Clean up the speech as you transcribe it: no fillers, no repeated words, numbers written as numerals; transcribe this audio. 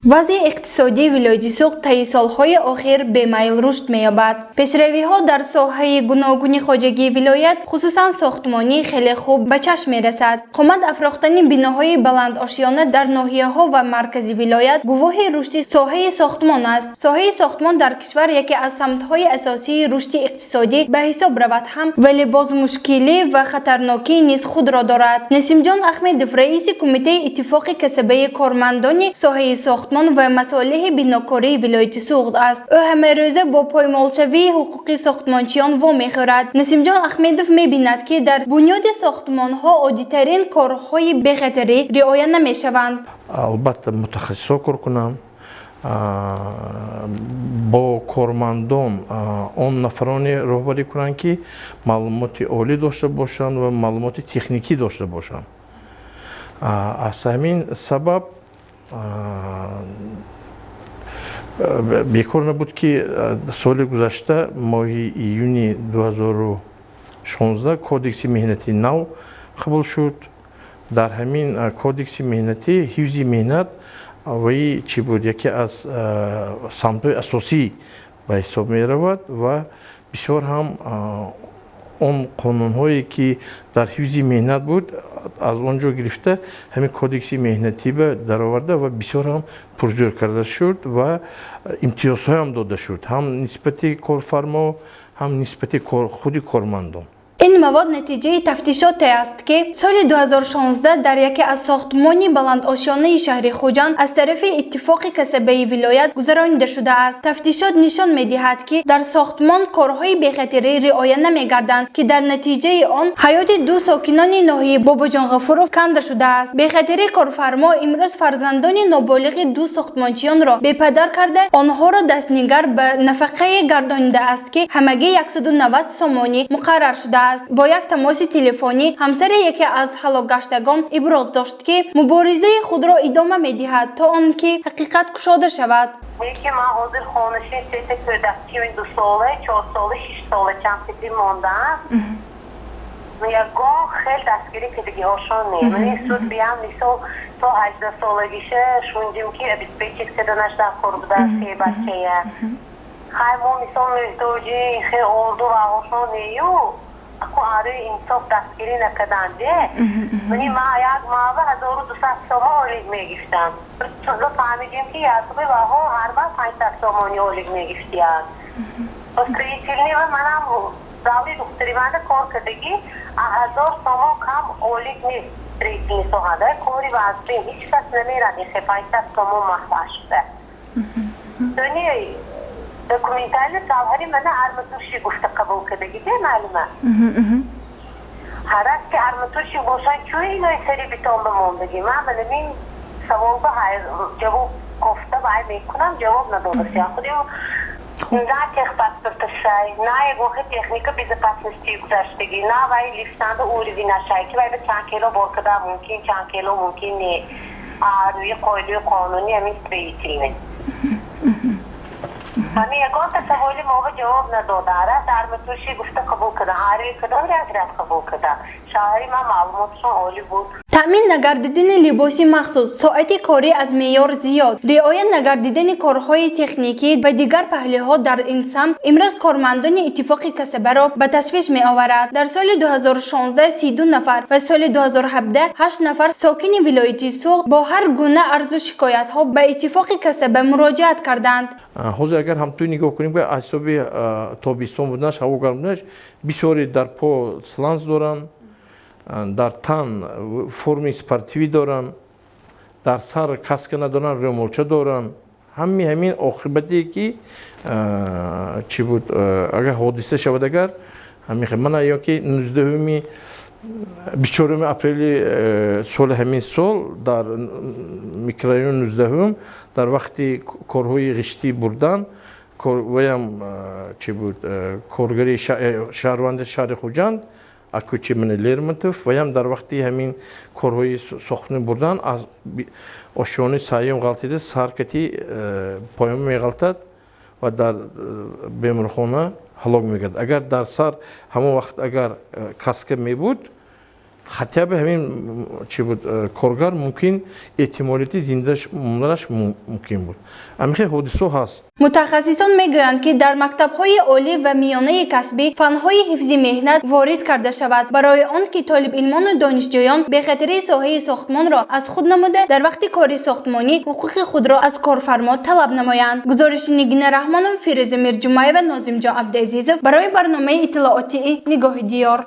Вазъи иқтисодии вилояти Суғд таи солҳои охир бемайл рушд меёбад. Пешравиҳо дар соҳаи гуногуни хоҷагии вилоят, хусусан сохтмонӣ, хеле хуб ба чашм мерасад. Қомат афрохтани биноҳои баландошёна дар ноҳияҳо ва маркази вилоят гувоҳи рушди соҳаи сохтмон аст. Соҳаи сохтмон дар кишвар яке аз самтҳои асосии рушди иқтисодӣ ба ҳисоб равад ҳам, вале боз мушкилӣ ва хатарнокӣ низ худро дорад. Насимҷон Ахмедов, раиси Кумитаи иттифоқи касабаи кормандони соҳаи сохтмон ва масолеҳи бинокории вилояти Суғд аст. Ӯ ҳамарӯза бо поймолшавии ҳуқуқи сохтмончиён вомехӯрад. Насимҷон Ахмедов мебинад, ки дар бунёди сохтмонҳо оддитарин корҳои бехатарӣ риоя намешаванд. Албатта, мутахассисҳо кор кунанд бо кормандон, он нафароне роҳбарӣ кунанд, ки маълумоти олӣ дошта бошанд ва маълумоти техникӣ дошта бошанд. Аз ҳамин сабаб бекор набуд, ки соли гузашта моҳи июни 2016 Кодекси меҳнати нав қабул шуд. Дар ҳамин Кодекси меҳнатӣ ҳифзи меҳнат ваи чӣ буд, яке аз самтҳои асосӣ ба ҳисоб меравад ва бисёр ҳам он қонунҳое, ки дар ҳифзи меҳнат буд, аз он ҷо гирифта, ҳамин Кодекси меҳнатӣ ба дароварда ва бисёр ҳам пурзӯр карда шуд ва имтиёзҳоям дода шуд ҳам нисбати корфармо, ҳам нисбати худи кормандон. Ин мавод натиҷаи тафтишоте аст, ки соли 2016 дар яке аз сохтмони баландошёнаи шаҳри Хуҷанд аз тарафи иттифоқи касабаи вилоят гузаронида шудааст. Тафтишот нишон медиҳад, ки дар сохтмон корҳои бехатарӣ риоя намегарданд, ки дар натиҷаи он ҳаёти ду сокинони ноҳияи Бобоҷон Ғафуров канда шудааст. Бехатарии корфармо имрӯз фарзандони ноболиғи ду сохтмончиёнро бепадар карда, онҳоро дастнигар ба нафақае гардонидааст, ки ҳамагӣ 190 сомонӣ муқаррар шудааст. Бо як тамоси телефонӣ ҳамсари яке аз ҳалокгаштагон иброз дошт, ки муборизаи худро идома медиҳад, то он ки ҳақиқат кушода шавад. Лекин ман ҳозир хонашин сета кӯдакчими 2 сола, 4 сола, 6 сола чанд мондаам. Ягон хел дастгирӣ кардагиҳошон не. Мани суд биям, мисол, то 18 солагиша шунидим, ки обеспечить карданаш дар кор буда се бачая. Хай, мо, мисол, муҳтоҷи хел орду ваҳошон нею, аку арои инсоф дастгирӣ накарданде. Мани ма як мава 1200 сомон ойлик мегирифтам. Фаҳмидем, ки якуби ваҳо ҳар моҳ 500 сомони ойлик мегирифтиянд. Строительный ва манам даври духтари мана кор кардагӣ, 1000 сомон кам ойлик нест. Строительный соҳада кори вазбин, ҳеҷ кас намерад ихе 500 сомон маҳвашда. Дони документально шавҳари мана арматурщик гуфта қабул кардагиде, маълума ҳарас ки арматурщик бошад, чӯ инои сари бетон ба мондагӣ? Ман манамин саволба ҷавоб кофта вай мекунам, ҷавоб надодастям. Худи на техпаспорташай, на ягон техника безопасности гузаштагӣ, на вай лифтанда уровень ашай, ки вай ба чанд кило бор карда мумкин, чанд кило мумкин не, рӯи қоидаи қонуни ҳамин строительный. Ҳамин ягонта саволи мова ҷавоб надода. Раз арматурщик гуфта қабул карда, ҳарви кадом разряд қабул карда? Шавҳари ман маълумотшон олӣ буд. Таъмин нагардидани либоси махсус, соати корӣ аз меъёр зиёд, риоя нагардидани корҳои техникӣ ва дигар паҳлӯҳо дар ин самт имрӯз кормандони иттифоқи касабаро ба ташвиш меоварад. Дар соли 2016 32 нафар ва соли 2017 8 нафар сокини вилояти Суғд бо ҳар гуна арзу шикоятҳо ба иттифоқи касаба муроҷиат карданд. Ҳозир агар ҳамтӯй нигоҳ кунем, ки аз ҳисоби тобистон буданаш, ҳаво гарм буданаш, бисёре дар по сланс доранд, дар тан форми спортивӣ доранд, дар сар каска надоранд, рӯмолча доранд. Ҳами ҳамин оқибате, ки чӣ буд, агар ҳодиса шавад, агар мана ё ки 19-уми, 24-уми апрели соли ҳамин сол дар микрорайони 19-ум дар вақти корҳои ғиштӣ бурдан ваям чӣ буд, коргари шаҳрванди шаҳри Хуҷанд Акучи мани Лермонтов, ваям дар вақти ҳамин корҳои сохтмонӣ бурдан аз ошёни сеюм ғалтида, саркати поён меғалтад ва дар беморхона ҳалок мегардад. Агар дар сар ҳамон вақт агар каска мебуд. Хотя бы ҳамин чӣ буд, коргар мумкин эҳтимолияти зинда монданаш мумкин буд. Ҳамин хел ҳодисаҳо ҳаст. Мутахассисон мегӯянд, ки дар мактабҳои олӣ ва миёнаи касбӣ фанҳои ҳифзи меҳнат ворид карда шавад, барои он ки толибилмону донишҷӯён бехатарии соҳаи сохтмонро аз худ намуда, дар вақти кори сохтмонӣ ҳуқуқи худро аз корфармо талаб намоянд. Гузориши Нигина Раҳмонова, Фирӯза Мирҷумаева, Нозимҷон Абдуазизов барои барномаи иттилоотии «Нигоҳи диёр».